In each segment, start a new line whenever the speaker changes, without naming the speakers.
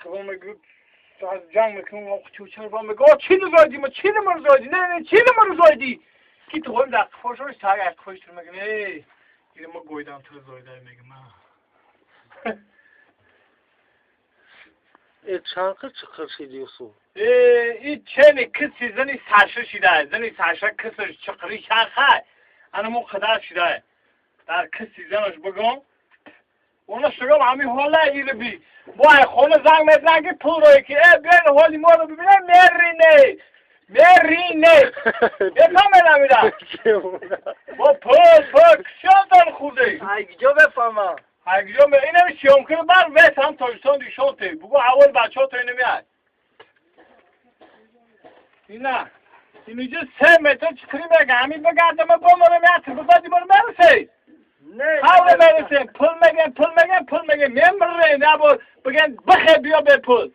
мегӯ ҷанг мекунам, чучар мегӯ, о, чи нузоидӣ ма, чи нама рузоидӣ, не, не, чи нама рузоидӣ, ки ту хоҳим дар қифошош так ай қифош тур мегӯ, э, ире ма гойдам ту рузоида мегӯ ма.
Э, чанқи чиқир шиди, Юсуф?
Э, и чени киси зани саша шида, зани саша кисаш чиқири шанхай, анамо қадар шида. Дар киси занаш бигом, она шугам ҳами ҳола ири би. Бо ай хона занг мезанад ки пул рое ки, э, биёин ҳоли моро бибинем, мерине. Мерине. Бефаҳмед амира? Бо пул, пул, кисёнтон хурде.
Ай киҷо бефаҳмам?
Ай киҷо ме, инами сиёмкиро бар вес ҳам Тоҷикистон дишон те. Бугу аввал бачаҳо то инами. Ина. Инҷо 3 метр чиқири мега, ҳамин бигардама боморам як тирбизоди бор мерасе.
Не.
Ҳавре мерасем, пул мегем, пул мегем, пул мегем, мемирем, набор бигем бихе биё бе пул.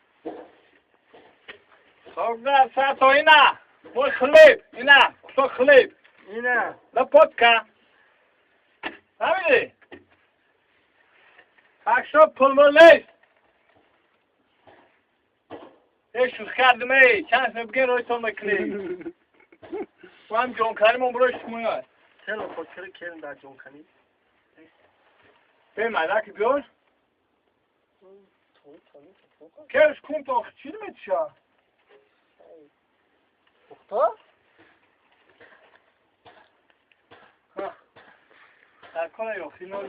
Согда сато ина. Мой хлеб, ина, кусок хлеб.
Ина.
Лопатка. Фаҳмидӣ? Так что пул мул нест. Э, шӯхӣ кардем, эй, чанд см бигем ройтон мекунем. Ҳам ҷонканимон бирои шумоя.
Тело хотири келин дар ҷонканӣ.
Бе майдаки биёр. Керш кун то чӣ метиша?
Пухта?
Дар кора ёхино.